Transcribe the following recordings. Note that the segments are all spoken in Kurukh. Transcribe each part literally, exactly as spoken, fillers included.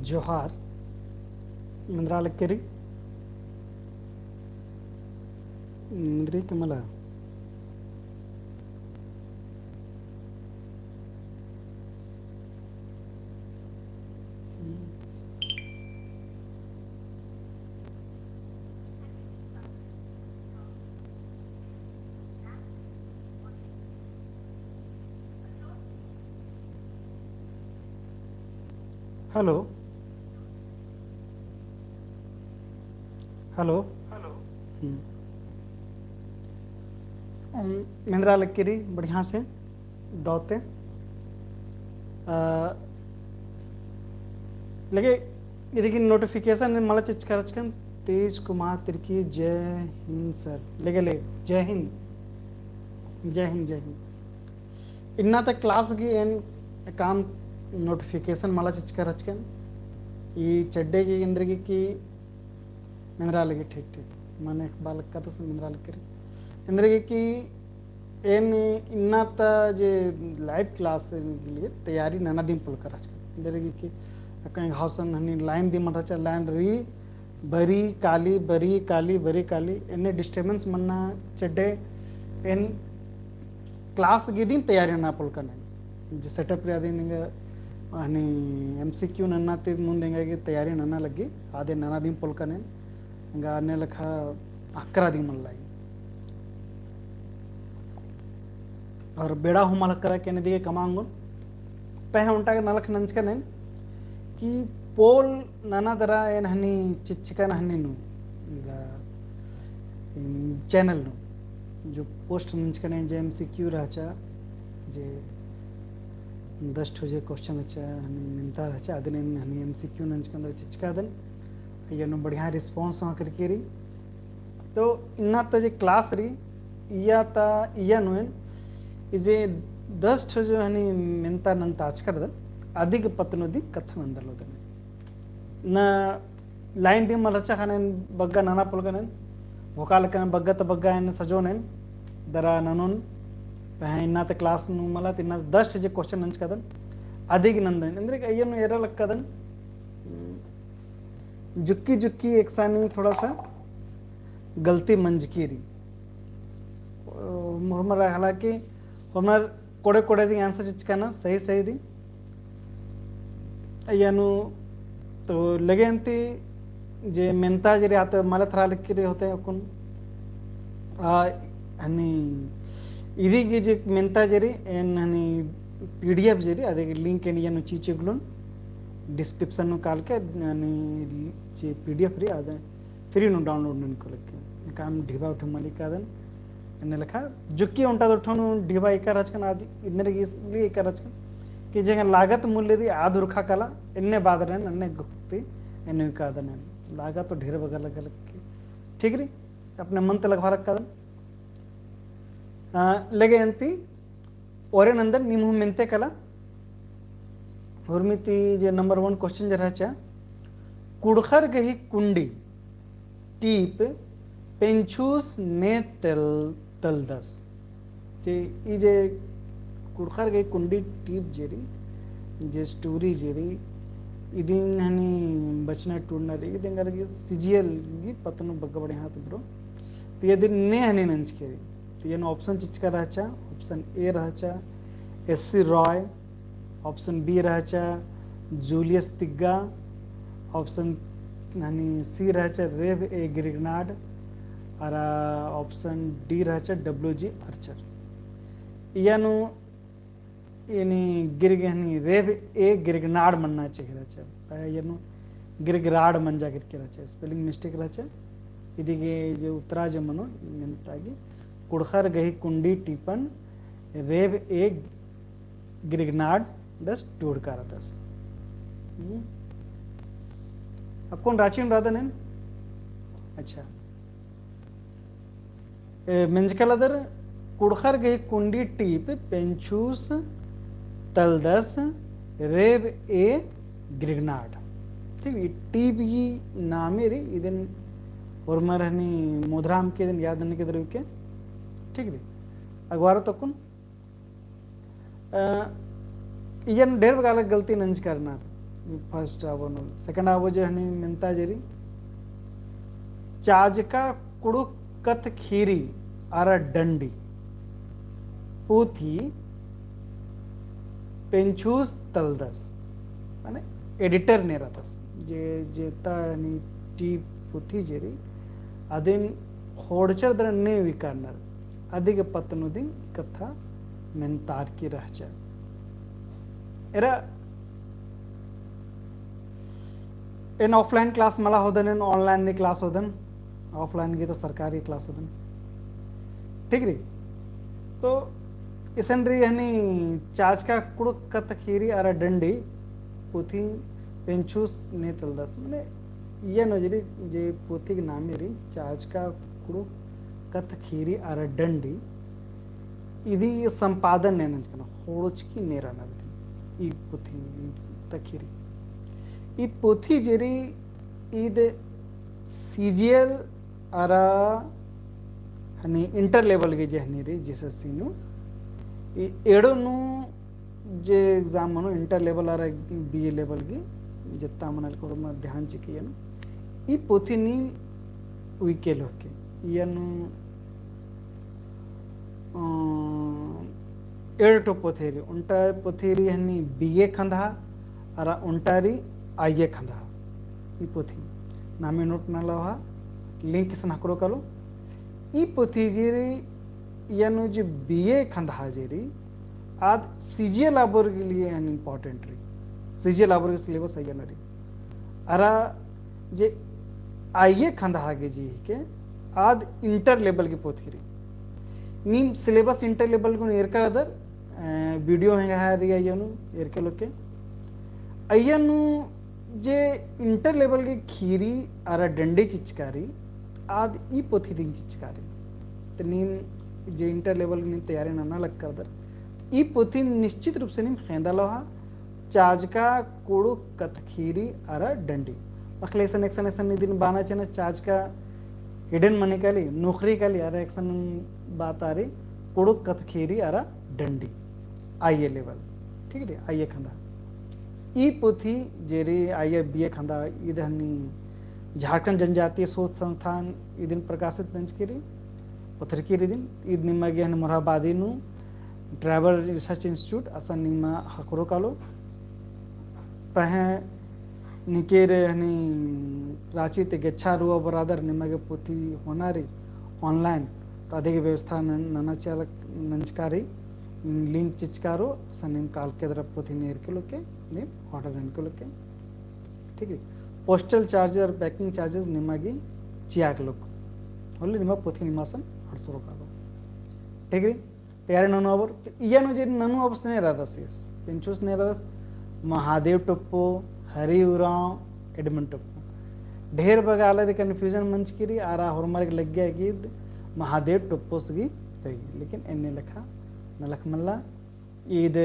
जोहार। मेंदरा लक्की रई? मेंदरी के मला। Hello। Hello। Hello। हम्म। अम, मेंदरा लक्की रई बढ़िया से दौते। अ, लगे इदिगी notification मला चिच्चका रहचकन, तेज कुमार तिर्की, जय हिंद sir। लगे ले, जय हिंद। जय हिंद, जय हिंद। इन्ना ता class गी एन काम notification मला चिच्चका रहचकन। ई चड्डे गी एन्देरगे कि मेंदरा लगी, ठीक, ठीक। मने एक बालक का तो मेंदरा लगी रे। एन्देरगे कि एन इन्ना ता जे live class गे लिए तैयारी नना दिम पोल्लका रहचकन। एन्देरगे कि अक्कन घाव सन हनी line दिम रहचा, line रई, बरी काली, बरी काली, बरी काली, एन्ने disturbance मन्ना चड्डे एन class गे दिम तैयारी नना पोल्लकन। जे setup रई अदिन एंगा हनी MCQ नन्ना ती मुन्द एंगा गे तैयारी नना लग्गी, आदे नना दिम पोल्लकन। एंगा अन्ने लेखा अक्करा दिम मल्ला। और बेड़ा हूँ मल अक्करा के एन्ने दिगे कमआ ओंगोन। पहें ओन्टा गे नलख नंजकन एन कि पोल नना दरा एन हनी चिच्चकन हनी नू, गा, इन channel नू, जो post नंजकन एन जे MCQ रहचा, जे दस ठो जे question रहचा, हनी मेन्ता रहचा, अदिन एन हनी MCQ नंजकन दरा चिच्चकादन, अइय्या नू बढ़िया response हूँ अक्करकी रई। तो इन्ना ता जे class रई, इय्या ता, इय्या नू एन, ई जे दस ठो जो हनी मेन्ता नन्ता अचकरदन, अदिगे पत्त नू दिम कत्था नन्दर लोदन। ना line दिम मल रहचा ख़ने बग्गे नना पोल्लकन एन, भोकाल कन बग्गे ता बग्गे एन सजोन एन, दरा ननोन, पहें इन्ना ता class नू मला ता इन्ना ता दस ठो जे question नंजकादन, अदिगे नन्दन, एन्देरगे अइय्या नू एरा लक्कादन, जुक्की जुक्की एकसानी थोड़ा सा गलती मंजकी रई। अ, होरमर हालांकि होरमर कोड़े कोड़े दिम answer चिच्चकन सही सही दिम। अइय्या नू तो लगे अन्ती जे मेन्ता जे रई आद मल थरा लक्की रई होते अक्कुन। आ, हनी इदिगे जे मेन्ता जे रई एन हनी PDF जे रई अदिगे link एन अइय्या नू चिचुगलोन description नू कालके हनी जे PDF रई आद free नू download ननकु लक्की। काम ढिबा उठे मलिकादन। एन्ने लेखा जुक्की ओन्टा दो ठोन ढिबा एका रहचकन आदि, इन्ने रई इसलिए एका रहचकन कि जेंगा लागत मूल्य रई आद उरखा काला, एन्ने बाद रई एन्ने गुप्ती एन्ने कादन। लागत तो ढेर बग्गे लग्गा लक्की। ठीक रई, अपने मन ते लगभा लक्कादन। आ, लगे अन्ती ओरे नन्दन निम्हू मेन्ते कला। हुरमी ती जे number one question जे रहचा, कुँड़ुख़र गही कुंडी टीप पेंछूस ने तल-, तलदस। जे ई जे कुँड़ुख़र गही कुंडी टीप जे रई, जे story जे रई, इदिन हनी बचना टूड़ना रई, इदिन करके CGL गही पत्त नू बग्गे बढ़िया ती बरओ। तो इदिन ने हनी नंजकी रई। तो एन option चिच्चका रहचा, option A रहचा, S C Roy, option B रहचा, जूलियस तिग्गा, option हनी C रहचा, रेव ए ग्रिगनार्ड, अरा option D रहचा, डब्ल्यू जी आर्चर। इय्या नू एनी गिर्ग हनी रेव ए गिर्गनाड़ मन्ना चाहिए रहचा। पहें इय्या नू गिर्गराड़ मंजा करके रहचा, spelling mistake रहचा। इदिगे जे उत्तरा जे मनो मेन्ता गे कुँड़ुख़र गही कुंडी टीपन रेव ए गिर्गनाड़ डस टूड़का रअदस। हम्म। अक्कुन राचिन रअदन एन। अच्छा। ए, मेंजका लगदर कुँड़ुख़र गही कुंडी टीप पेंछूस तलदस रेव ए ग्रिगनाड। ठीक, ई टीप ही नामे रई, इदिन होरमर हनी मोधराम के इदिन याद ननी के दरवी के। ठीक रई, अगवारो तकुन। अ, इयन ढेर बग्गे आलर गलती नंजकर रअनर। First आबो नू, second आबो जे हनी मेन्ता जे रई, चाजका कुँड़ुख़ कत्थ ख़ीरी अरा डंडी पुथी पेंछुस तलदस, माने editor नेरदस, जे जेता हनी टी पुथी जे रई, अदिन ख़ोंड़चर दरा ने उइकारनर, अदिगे पत्त नू दिम कत्था मेन्तारकी रहचा। एरा एन offline class मला होदन, एन online नी class होदन, offline गे तो सरकारी class होदन। ठीक रई? तो इसन रई हनी चाजका कुँड़ुख़ कत्थ ख़ीरी अरा डंडी पुथी पेंछुस ने तलदस। माने इयन जे रई, जे पुथी के नामे रई चाजका कुँड़ुख़ कत्थ ख़ीरी अरा डंडी, इदी संपादन ने नंजकन, ख़ोंड़चकी नेरा ना बितिन। ई पुथी, ई तख़ीरी। ई पुथी जे रई, ईद CGL अरा हनी inter level गे जे हनी रई, JSSC नू, ई एड़ो नू जे exam मनो inter level अरा BA level गे, जेत्ता मना लगी ओर्मा ध्यान चिके इयन। ई पुथी नीम उइके लोके। इयन अ, एंड़ ठो पोथी रई, ओन्टा पोथी रई हनी BA खंदहा, अरा ओन्टा रई IA खंदहा। ई पोथी नामे note नना लगा, link इसन ख़क्खरो कालो। ई पोथी जे रई, इयन जे BA खंदहा जे रई, आद CGL आबोर के लिए हनी important रई। CGL आबोर के syllabus अइय्या नू रई। अरा जे IA खंदहा गे जे हिके, आद inter level गे पोथी रई। नीम syllabus inter level गुन एरका रअदर, अ, video हेंगा रई अइय्या नू एरके लोके। अइय्या नू जे inter level गे ख़ीरी अरा डंडी चिचका रई, आद ई पोथी दिम चिचका रई। तो नीम जे inter level नीम तैयारी नना लग करदर, ई पोथी निश्चित रूप से नीम ख़ेंदा लगा, चाजका कुँड़ुख़ कत्थ ख़ीरी अरा डंडी। अखले एकसन, एकसन, एकसन इदिन बाना चिअना, चाजका hidden money काली, नौकरी काली, अरा एकसन बात आ रई कुँड़ुख़ कत्थ ख़ीरी अरा डंडी। IA level, ठीक रई, IA खंदहा। ई पोथी जे रई IA BA खंदहा, ईद हनी झारखंड जनजातीय शोध संस्थान इदिन प्रकाशित नंजकी रई, पत्रिकी रई इदिन, ईद निमा गे हनी मोरहाबादी नू Tribal Research Institute असन निमा ख़क्खरो कालो। पहें निकेर हनी राँची ती गेच्छा रआ बरादर निमा गे पोथी होना रई online, तो अदिगे व्यवस्था नन-, नना चालक नंजका रई, link चिचका रओ, असन नीम कालके दरा पोथी नीम एरके लोके, नीम order ननके लोके। ठीक रई? Postal charge अरा packing charges निमा गे चिआ गे लोक। होले निमा पोथी निमा सन अंड़सरो कालो। ठीक रई? तैयारी ननू आबोर, तो इय्या नू जे ननू आबोर सने रअदस, पेंछुस ने रअदस, महादेव टोप्पो, हरि उराँव, एडमंड टोप्पो। ढेर बग्गे आलर confusion मंजकी रई, अरा होरमर गे लग्गिया कि ईद महादेव टोप्पोस गही रई, लेकिन एन्ने लेखा नलख मल्ला। ईद,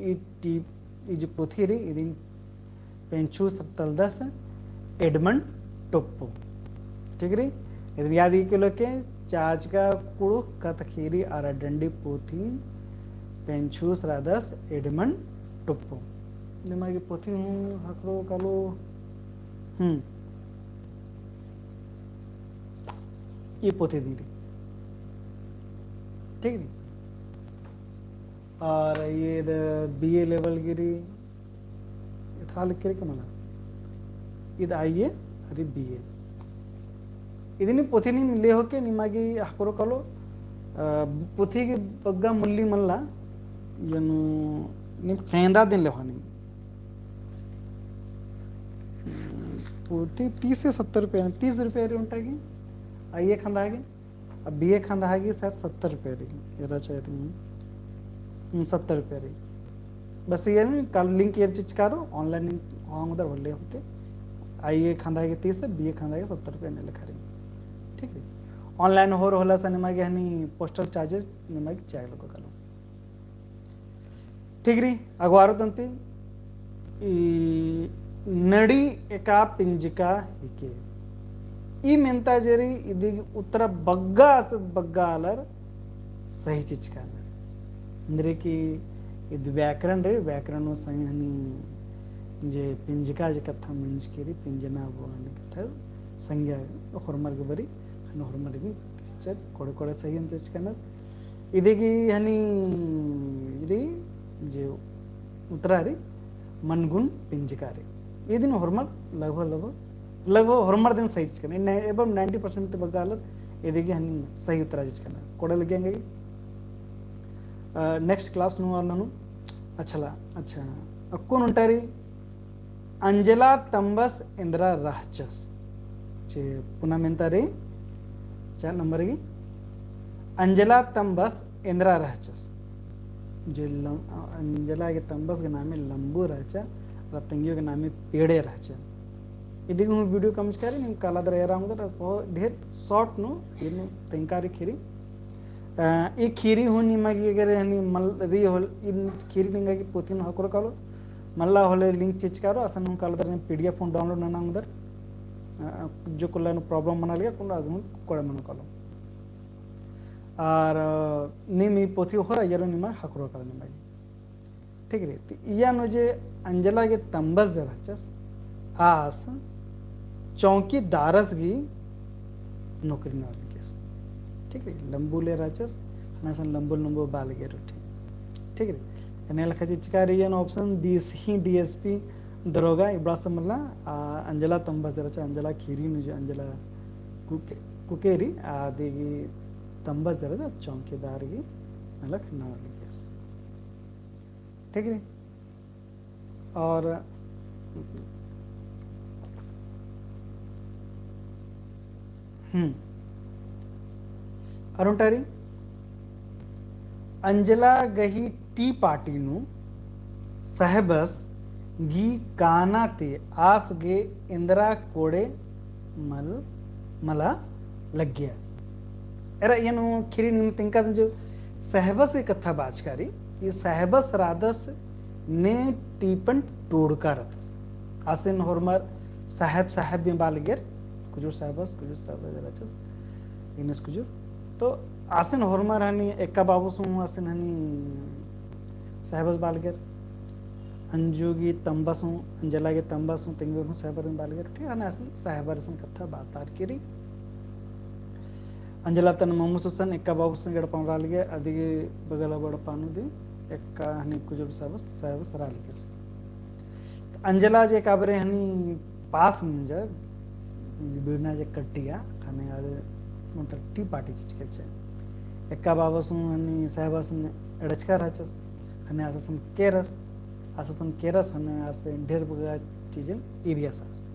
ई टी-, ई जे पोथी रई, इदिन पेंछुस तलदस एडमंड टोप्पो। ठीक रई? इदिन याद इके लोके, चाजका कुँड़ुख़ कत्थ ख़ीरी अरा डंडी पोथी पेंछुस रअदस एडमंड टोप्पो। निमा गे पोथी हूँ ख़क्खरो कालो। हम्म। ई पोथी दिम रई। ठीक रई? अरा ईद BA level गे रई, एथरा लिखे रई का मला। ईद IA अरा BA। इदिन पोथी नीम ले होके निमा गे ख़क्खरो कालो, अ, पोथी गे बग्गे मूल्य मल्ला, इय्या नू नीम ख़ेंदा दिम ले होनी। पोथी तीस से सत्तर रुपया, तीस रुपया रई ओन्टा गे, IA खंदहा गे। अब BA खंदहा गे शायद सत्तर रुपया रई, एरा चाहे रई, हम्म, सत्तर रुपया रई। बस इय्या नू कालो link एम चिचका रओ, online ओंगदर होले होके। IA खंदहा गे तीस, BA खंदहा गे सत्तर रुपया एन्ने लेखा रई। ठीक रई? Online होर होले से निमा गे हनी postal charges निमा गे चिआ गे लोक कालो। ठीक रई, अगवारो तंती, ई नड़ी एका पिंजका हिके। ई मेन्ता जे रई, इदी उत्तरा बग्गे से बग्गे आलर सही चिचका रअनर। एन्देर कि इद व्याकरण रई, व्याकरण नू संग हनी जे पिंजका जे कत्था मंजकी रई, पिंजना बओन कत्था संज्ञा होरमर गे बरई, हनी होरमर गे चिच्चर कोड़े कोड़े सही अन्ते चिच्चकनर। इदी गही हनी रई जे उत्तरा रई मनगुन पिंजका रई। इदिन होरमर लगभग, लगभग, लगभग होरमर दिन सही चिच्चकनर। एवं ninety percent ती बग्गे आलर इदी गही हनी सही उत्तरा चिच्चकनर। कोड़े लग्गिया एंगा गे? अ, next class नू और ननू। अच्छा ला, अच्छा। अक्कुन ओन्टा रई, अंजला तम्बस एन्दरा रहचस। जे पुना मेन्ता रई, चार number गही, अंजला तम्बस एन्दरा रहचस। जे लम-, अ, अंजला गे तम्बस गे नामे लम्बू रहचा, अरा तेंगियो गे नामे पेड़े रहचा। इदी गही हूँ video कमचका रई, नीम काला दरा एरा ओंगदर, बहुत ढेर short नू, इन्नु तेंगका रई खीरी। अ, ई खीरी हूँ निमा गे अगर हनी मल-, रई होले, ई खीरी निंगा गे पोथी नू ख़क्खरो कालो, मल्ला होले link चिच्चका रओ, असन हूँ काला दरा नीम PDF हूँ download नना ओंगदर। अ, जो कुल्ला नू problem मना लगिया, कुल्ला अदन कोड़े मनो कालो। अरा, अ, नीम ई पोथी होरमर गे निमा ख़क्खरो कालो निमा गे। ठीक रई, तो इया नू जे अंजला गे तम्बस जे रहचस, आस चौकीदारस गही नौकरी नना लगियस। ठीक रई, लम्बू ले रहचस, हना सन लम्बू लम्बू बालगे रओ, ठीक। ठीक रई, एन्ने लेखा चिच्चका रई एन option, डीसी, डीएसपी, दरोगा, इबड़ा से मल्ला, आ, अंजला तम्बस जे रहचस, अंजला खीरी नू जे अंजला कुके-, कुके रई, आदी गही तम्बस जे रहचस, चौकीदार गही नलख नना लगियस। ठीक रई। और, हम्म, अरा ओन्टा रई, अंजला गही tea party नू सहबस गही काना ती आस गे एन्दरा कोड़े मल-, मला लग्गिया। एरा एन खीरी नीम तेंगका दिम जो सहबस गही कत्था बाचका रई, ई सहबस रअदस ने टीपन टोड़का रअदस। आसिन होरमर साहेब साहेब दिम बालगेर, कुजूर सहबस, कुजूर सहबस रहचस, इन्नेस कुजूर। तो आसिन होरमर हनी एक्का बाबुस हूँ आसिन हनी सहबस बालगेर। अंजू गही तम्बस हूँ, अंजला गही तम्बस हूँ, तेंगोर हूँ सहबर बालगेर, ठीक है ना? असन सहबर असन कत्था बातारकी रई। अंजला तन मम्मस गुसन, एक्का बाबुस गुसन एड़पा नू रआ लगिया, अदी गही बगल बड़पा नू दिम एक्का हनी कुजूर सहबस, सहबस रआ लगियस। अंजला जे एकाबारी हनी पास मंजा, बीड़ना जे कट्टिया, ख़ने आद ओन्टा tea party चिच्चका रहचा। एक्का बाबुस हूँ हनी सहबस एड़चका रहचस, ख़ने आस असन केरस, आस असन केरस ख़ने आस ढेर बग्गे चीजन ईरियस आस।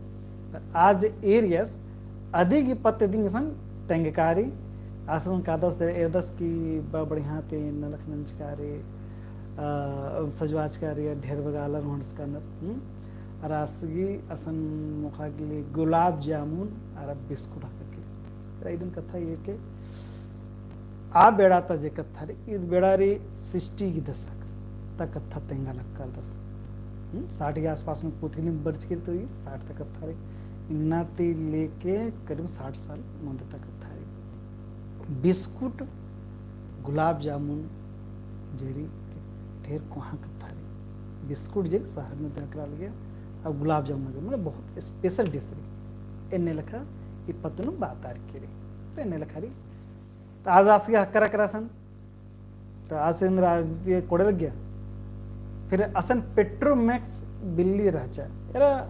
तो आस जे ईरियस अदी गही पत्त दिम असन तेंगका रई, आस असन कादस दे एरदस कि बड़ा बढ़िया ती नलख नंजका रई, अ, सजवाचका रई, ढेर बग्गे आलर ओंडसका रअनर, हम्म? अरा आस गही असन मोख़ा गे ले गुलाब जामुन अरा बिस्कुट ख़क्खरकी रई। अरा इदिन कत्था एरके आ बेड़ा ता जे कत्था रई, ईद बेड़ा रई सिस्टी गही दशक ता कत्था तेंगा लक्कादस। हम्म, साठ के आसपास नू पुथी नू बरचकी रई, तो ईद साठ ता कत्था रई। इन्ना ती लेके करीब साठ साल मुन्द ता कत्था रई। बिस्कुट, गुलाब जामुन जे रई ढेर कोहाँ कत्था रई। बिस्कुट जे रई शहर नू दखरआ लगिया, अब गुलाब जामुन के मतलब बहुत special dish रई। एन्ने लेखा ई पत्त नू बातारकी रई। तो एन्ने लेखा रई। तो आस आस गे ख़क्खरआ केरा असन। तो आस एन्दरा ये कोड़े लग्गिया। फिर असन Petromax बिल्ली रहचा। एरा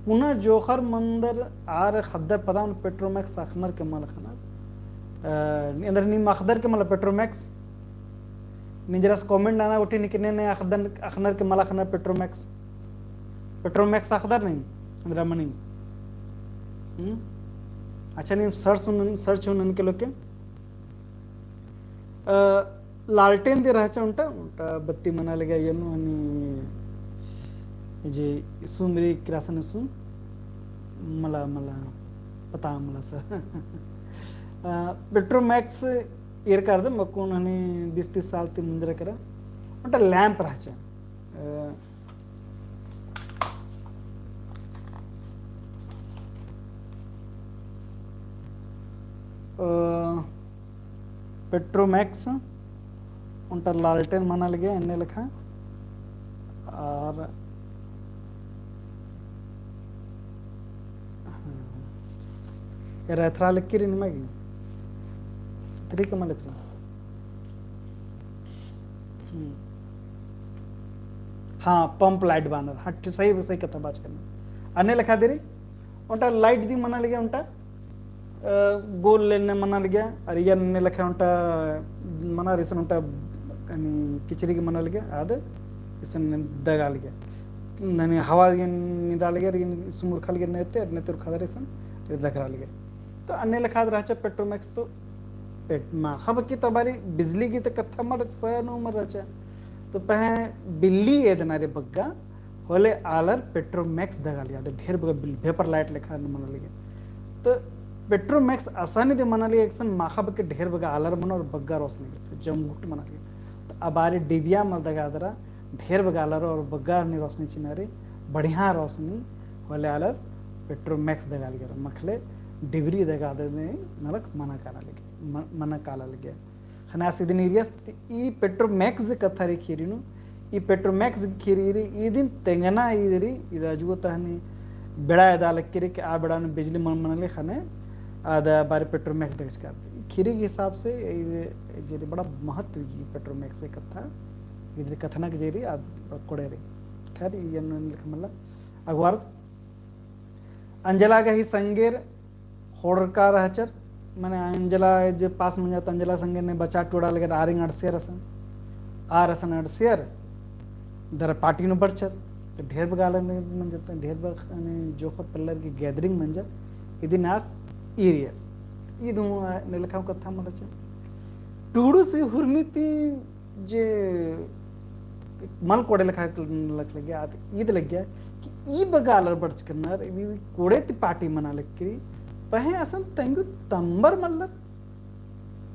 पुना जोंख़र मन्दर आर ख़द्दर पता मनो Petromax अख़नर के मल अख़नर। अ, एन्दरा नीम अख़दर के मल Petromax। निंजरस comment नना उठी निकने ने अख़दन, अख़नर के मल अख़नर Petromax। Petromax अख़दर नीम, एन्दरा मनी। हम्म? अच्छा, नीम search हूँ नन-, search हूँ ननके लोके। अ, लालटेन दे रहचा ओन्टा, ओन्टा बत्ती मना लग्गिया एन्नु हनी जे सुम रई किरासन सुम, मला, मला, पता मला सर। अ, Petromax एरका रअदम अक्कुन हनी बीस तीस साल ती मुंजरा केरा। ओन्टा lamp रहचा। अ, अ, Petromax, ओन्टा लालटेन मना लगे एन्ने लेखा। और, हाँ, एरा एथरा लक्की रई निमा गे। एथरी का मल एथरी। हम्म। हाँ, pump light बअनर। हाँ, ठीक, सही, सही कत्था बाचकन। अन्ने लेखा दे रई, ओन्टा light दिम मना लगे ओन्टा, अ, गोल लेने मना लगे, अरा एन्ने लेखा ओन्टा मना रई इसन ओन्टा, कनी किचरी गे मना लगे, आद इसन दगा लगे। ननी हवा गे निदा लगे, अरा इसन मुरखा लगे नेते, नेते उरखा दरा इसन दगरा लगे। तो अन्ने लेखा रहचा Petromax तो पेट माखा बकी तो बारी बिजली गी तो कत्था मल सनु मल रहचा। तो पहें बिल्ली एदना रे बग्गा होले आलर Petromax दगा लगे, आद ढेर बग्गा बिल-, vapor light लेखा मना लगे। तो Petromax असानी दे मना लगे, एकसन माखा बकी ढेर बग्गा आलर मनो और बग्गा रोसनी, तो जमगुट मना लगे। तो आ बारी डिबिया मल दगा दरा, ढेर बग्गा आलर और बग्गा नी रोसनी चिना रई, बढ़िया रोसनी होले आलर Petromax दगा लगे, मखले डिबरी दगा दे नलख मना काना लगे, म-, मना काला लगे। ख़ने आस इदिन ईरियस ती ई Petromax जे कत्था रई ख़ीरी नू, ई Petromax ख़ीरी रई, इदिन तेंगना ईद रई, इद अजगो तहनी बेड़ा एदा लक्की रई कि आ बेड़ा नू बिजली मल मना लगे ख़ने आद बारी Petromax दगचका। ख़ीरी के हिसाब से ई जे रई बड़ा महत्व ई Petromax जे कत्था, इद रई कथनक जे रई आद कोड़े रई। खैर, ई एन्ने लेखा मल्ला। अगवार अंजला गही संगेर होड़रका रहचर, मने अंजला जे पास मंजा त अंजला संगे ने बचा टोड़ा लगे आरिन अंड़सियर असन। आर असन अंड़सियर, दरा पार्टी नू बरचर। तो ढेर बग्गा आलर मंजा त, ढेर बग्गा ने जोखर पेल्लर की gathering मंजा, इदिन आस ईरियस। इद हूँ ने लेखा कत्था मल रहचा। टूड़ुस हुरमी ती जे मल कोड़े लेखा लख लग्गिया, आद इद लग्गिया कि ई बग्गा आलर बरचकनर, ई कोड़े ती पार्टी मना लक्की रई, पहें असन तेंगु तम्बर मल्लर।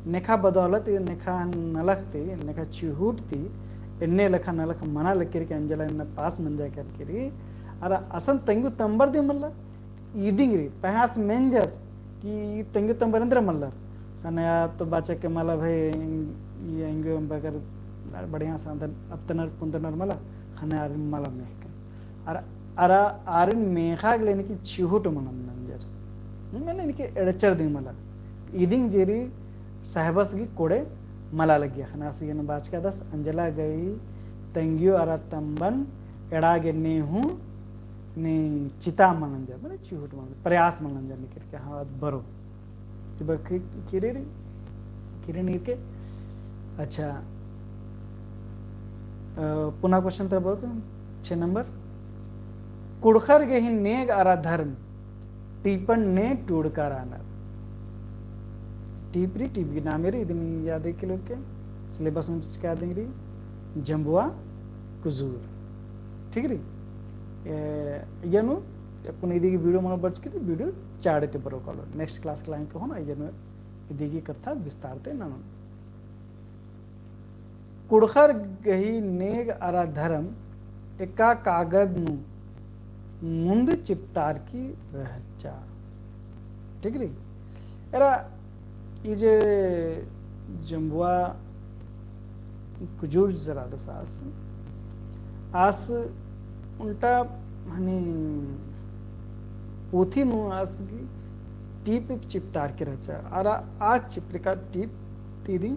नेखा बदौलत, नेखा नलख ती, नेखा चिहुट ती, एन्ने लेखा नलख मना लक्की रई कि अंजला एन्ने पास मंजा केरकी रई, अरा असन तेंगु तम्बर दिम मल्लर। इदिंग रई, पहें आस मेंजस कि तेंगु तम्बर एन्देर मल्लर। ख़ने आ तो बाचा के मला भाई, ई एंगो बगर बढ़िया से अत्तनर पुंदनर मला, ख़ने आरिन मला मेख़के। अरा, अरा आरिन मेख़ा गे लेने की चिहुट मनन नंजर। हम्म, मने इनके एड़चर दिम मला। इदिंग जे रई सहबस गी कोड़े मला लग्गिया। ख़ने आस इयन बाचकादस, अंजला गही तेंगियो अरा तम्बन एड़ा गे ने हूँ ने चिता मल नंजर, मने चिहुट मल नंजर, प्रयास मल नंजर निकर के, हाँ, आद बरो। कि बा कि-, किरे रे, किरे नीर के। अच्छा, अ, पुना question तरा बरो तो, छः नंबर। कुँड़ुख़र गही नेग अरा धर्म, टीपन ने टूड़का रअनर। टीप रई, टीप गी नामे रई, इदिन याद है कि लोग के, syllabus में चिचका दिंग रई, जम्बुआ कुजूर। ठीक रई? ए, इय्या नू, अक्कुन इदी गी video मनो बरचकी, तो video चाड़े ते बरो कालो। Next class के लाइन के होना, इय्या नू इदी गी कत्था विस्तार ते ननोन। कुँड़ुख़र गही नेग अरा धरम एका कागद नू मुन्द चिपतारकी रहचा। ठीक रई? एरा ई जे जम्बुआ कुजूर जे रअदस आस, आस ओन्टा हनी पोथी नू आस गी टीप चिपतारकी रहचा। अरा आ चिपरका टीप ती इदी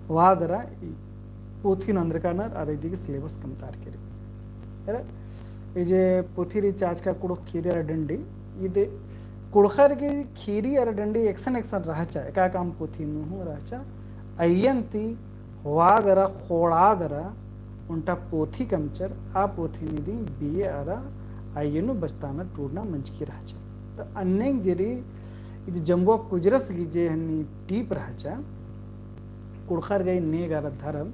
वादरा ई पोथी नू अंदरका नर अरा इदी गी syllabus कमतारकी रई। एरा, ई जे पोथी रई चाचका कुँड़ुख़ ख़ीरी अरा डंडी, इदे कुँड़ुख़र गी ख़ीरी अरा डंडी एकसन एकसन रहचा, एका काम पोथी नू हूँ रहचा। अइय्यन ती वादरा, ख़ोंड़ादरा, ओन्टा पोथी कमचर, आ पोथी नू इदी बिये अरा अइय्या नू बचताना टूड़ना मंजकी रहचा। तो अन्नेंग जे रई, इदी जम्बुआ कुजूरस गी जे हनी टीप रहचा, कुँड़ुख़र गही नेग अरा धरम,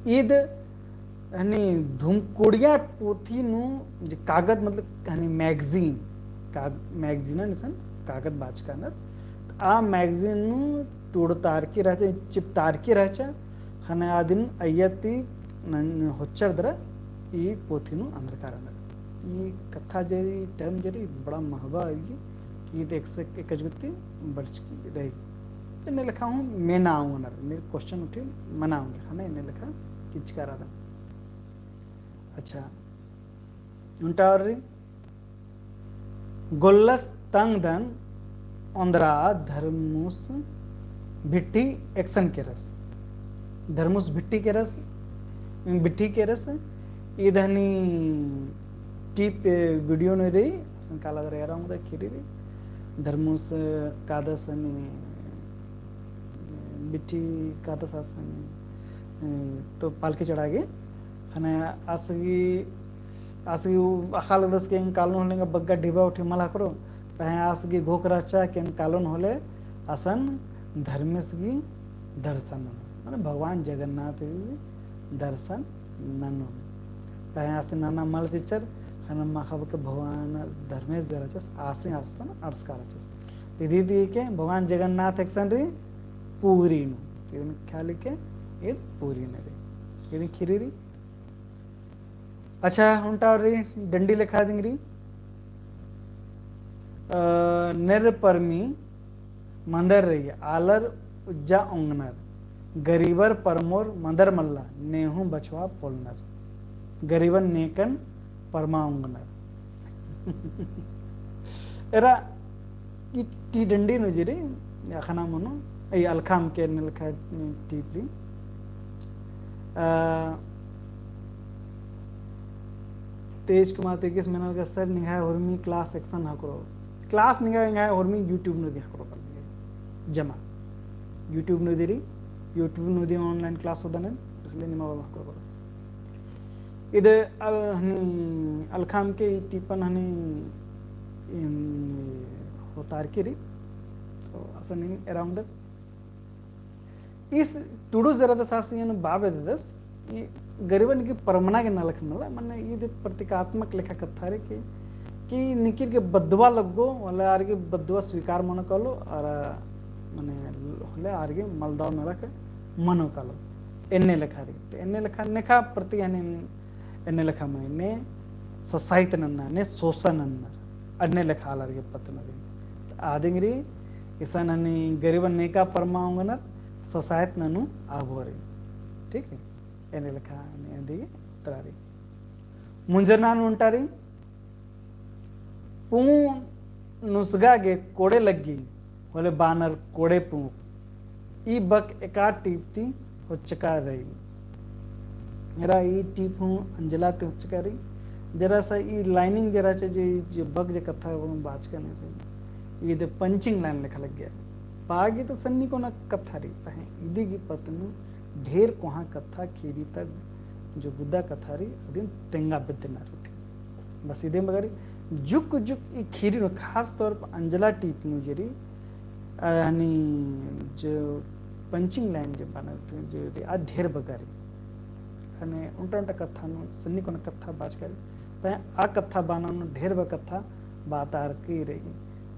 इद हनी धुमकुड़िया पोथी नू जे कागद मतलब हनी magazine, काग-, magazine निसन कागद बाचका नर, आ magazine नू टूड़तारकी रहचा, चिपतारकी रहचा, ख़ने आदिन अइय्या ती नन होच्चर दरा ई पोथी नू अंदरका रअनर। ई कत्था जे रई, term जे रई, बड़ा महबा अइय्या, कि देख सक एकजुगती बरचकी रई। एन्ने लेखा हूँ मेना ओंगनर, एन्ने question उठी मना ओंगे, ख़ने एन्ने लेखा चिचका रअदन। अच्छा, ओन्टा रई, गोल्लस तंगदन ओन्द्रा धर्मुस भिट्ठी एकसन केरस। धर्मुस भिट्ठी केरस, भिट्ठी केरस, ईद हनी टीप video नू रई, असन काला दरा एरा ओंगदर ख़ीरी रई। धर्मुस कादस हनी भिट्ठी कादस आस हनी, तो पालकी चढ़ा गे, ख़ने आस गही, आस गही उ अख़ा लगदस कि एंग कालोन होले एंगा बग्गे ढिबा उठी मल ख़क्खरो, पहें आस गही घोख रहचा कि एंग कालोन होले असन धर्मेस गही दर्शन ननोन, माने भगवान जगन्नाथ गही दर्शन ननोन। पहें आस ती नना मल चिच्चर, ख़ने माख़ा बग्गे भगवान धर्मेस जे रहचस, आस ही आसन अंड़सका रहचस। तो इदी ती के भगवान जगन्नाथ एकसन रई पुरी नू। तो इदिन ख़याली के ईद पुरी नू रई। इदिन ख़ीरी रई। अच्छा, ओन्टा रई डंडी लेखा दिम रई। अ, नेर्र परमी मंदर रई, आलर उज्जा ओंगनर। गरीबर परमोर मंदर मल्ला, ने हूँ बछवा पोलनर। गरीबन नेकन परमा ओंगनर। एरा ई टीप डंडी नू जे रई, अख़ना मनो, ई अलख़म के एन्ने लेखा टीप रई। अ, तेज कुमार तिर्कीस मेनर का, सर, निंग्है होरमी class एकसन ख़क्खरो। Class निंग्है, निंग्है होरमी YouTube नू दिम ख़क्खरो कर दिए। जमा। YouTube नू दिम रई, YouTube नू दिम online class होअदन, इसलिए निमा बअदन ख़क्खरो कर। इद अल-, हनी, अलख़म के ई टीपन हनी, इन, होतारकी रई। तो असन नीम एरा ओंगदर। ईस टुडू जे रअदस आस एन बआ बेद्ददस, ई गरीबन गही परमना गे नलख मला, मने ईद प्रतीकात्मक लेखा कत्था रई कि, कि निकिर गे बद्दुवा लग्गो, होले आर गे बद्दुवा स्वीकार मनो कालो, अरा मने होले आर गे मलदव नलख मनो कालो। एन्ने लेखा रई। तो एन्ने लेखा नेखा प्रति यानी एन्ने लेखा मनी, ने ससाइत नन्ना, ने सोसा नन्ना, अन्ने लेखा आलर गे पत्त नदी। आदिंगरी, इसन हनी गरीबन नेका परमा ओंगनर, ससाइत ननू आबोरी। ठीक है? एन्ने लेखा ने अदी तरारी। मुंजरना नू ओन्टारी, पूं नुसगा गे कोड़े लग्गी, होले बानर कोड़े पूं। ई बक एका टीप ती होचका रई। एरा ई टीप हूँ अंजला ती होचका रई। जरा सा ई lining जरा चा जे, जे बक जे कत्था हूँ बाचका ने से। ई दे punching line लेखा लग्गिया। बागी तो सन्नी कोना कत्था रई, पहें इदी गी पत्त नू ढेर कोहाँ कत्था ख़ीरी तक जो गुद्दा कत्था रई, अदिन तेंगा बेद्दना रई। बस इदे बगरी जुक जुक ई ख़ीरी नू खास तौर पर अंजला टीप नू जे रई, अ, हनी जो punching line जे बना जो रई, आ ढेर बगरी। हने उन्टा उन्टा कत्था नू सन्नी कोना कत्था बाचका रई। पहें आ कत्था बअना नू ढेर बा कत्था बातारकी रई।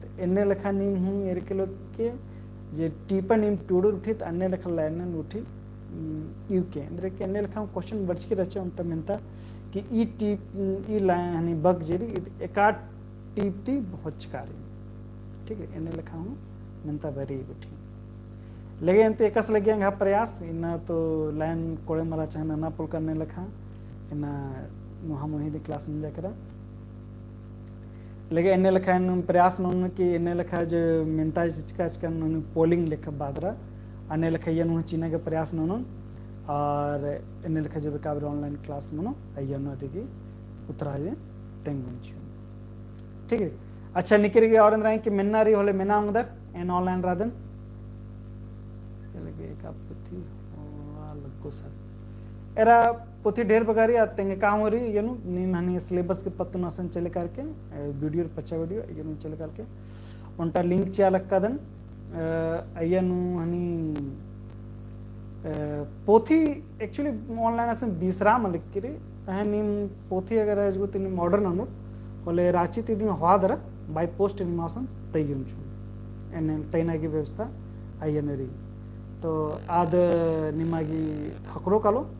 तो एन्ने लेखा नीम हूँ एरके लोग के जे टीपन नीम टूड़ुर उठी, तो अन्ने लेखा line नू उठी, उम, इवके। एन्देर के एन्ने लेखा question बरचकी रहचा उन्टा मेन्ता कि ई टीप, उम, ई line हनी बक जे रई, इद एका टीप ती होचका रई। ठीक है, एन्ने लेखा हूँ मेन्ता बरी उठी। लगे अन्ते एकासे लग्गिया एंग्है प्रयास, इन्ना तो line कोड़े मरा चाहे नना पोल्लका एन्ने लेखा, इन्ना मुहा मुही दी class नंजा केरा। लगे एन्ने लेखा एन प्रयास ननोन कि एन्ने लेखा जो मेन्ता चिचका चिचका ननोन polling लेखा बअदरा, अन्ने लेखा अइय्या नू चिअना गे प्रयास ननोन, और एन्ने लेखा जो बेकाबर online class मनो, अइय्या नू अदिगे उतरा जे तेंगोन चिओन। ठीक है। अच्छा, निकिर गे और एन्देर कि मेन्ना रई होले मेना ओंगदर, एन online रअदन। लगे एका पुथी, ओ, आ लग्गो सर। एरा पुथी ढेर बगरी आ तेंगका हूँ रई, अइय्या नू नीम हनी syllabus के पत्त नू असन चले करके, ए, video पच्चा video, अइय्या नू चले करके। ओन्टा link चिआ लक्कादन, अ, अइय्या नू हनी, अ, पोथी actually online असन बिसरा मलक की रई, अहे नीम पोथी अगर अजगो ती नीम order ननोर, होले राँची ती दिम होआ दरा, by post नीम असन तइयोन चिओन। एन्ने तइना गी व्यवस्था अइय्या नू रई। तो आद निमा गी ख़क्खरो कालो,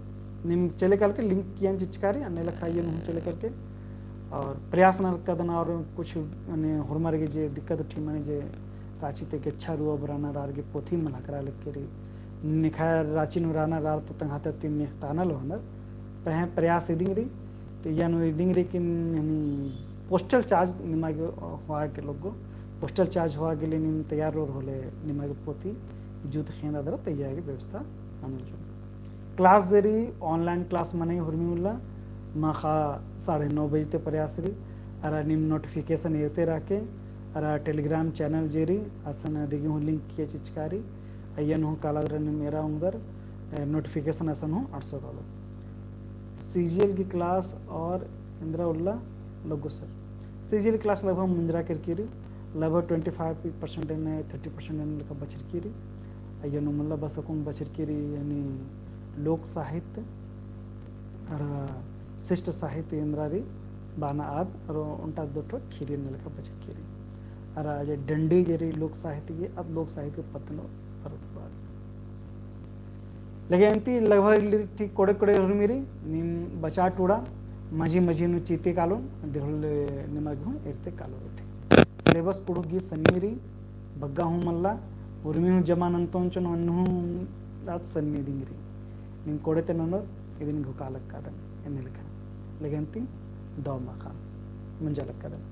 नीम चले काल के link कियन चिचका रई, अन्ने लेखा अइय्या नू चले करके, और प्रयास नलकादन और कुछ मने होरमर गे जे दिक्कत उठी मने जे राँची ती गेच्छा रओ बरनर आर गे पोथी मल ख़क्खरा लगी रई। निंग्है राँची नू रअनर आर तो तंग्है ती मेख़तानल होअनर। पहें प्रयास इदिंग रई, तो इय्या नू इदिंग रई कि हनी postal charge निमा गे होआ गे लग्गो, postal charge होआ गे ले नीम तैयार रओर होले निमा गे पोथी जूत ख़ेंदा दरा तैयार गे व्यवस्था ननोन चिओन। Class जे रई online class मनई हुरमी उल्ला, माख़ा साढ़े नौ बजे ती प्रयास रई, अरा नीम notification एरते रअके, अरा Telegram channel जे रई, असन अदिगे हूँ link किया चिचका रई, अइय्या नू हूँ काला दरा नीम एरा ओंगदर, ए, notification असन हूँ अंड़सो कालो। CGL की class और एन्दरा उल्ला लग्गो sir। CGL class लगभग मुंजरा केरकी रई, लगभग twenty five percent एन्ने, thirty percent एन्ने लेखा बछरकी रई। अइय्या नू मला बस अक्कुन बछरकी रई, यानी लोक साहित्य अरा शिष्ट साहित्य एन्दरा रई बअना आद, अरा ओन्टा दो ठो ख़ीरी एन्ने लेखा बछरकी रई। अरा जे डंडी जे रई लोक साहित्य की, आद लोक साहित्य पत्त नू परत बआ। लेकिन अन्ती लगभग इल्ली ती कोड़े कोड़े हुरमी रई, नीम बचा टूड़ा, मझी मझी नू चीते कालोन, दिहुल निमा गे हूँ एरते कालो उठे। Syllabus कुँड़ुख़ गही सन्नी रई, बग्गे हूँ मल्ला, उर्मी हूँ जमा नन्तोन चिओन, अन्नु हूँ आद सन्नी इदिंग रई। नीम कोड़े ती ननोर, इदिन घोखा लक्कादन, एन्ने लेखा। लेकिन अन्ती दव माख़ा, मुंजा लक्कादन।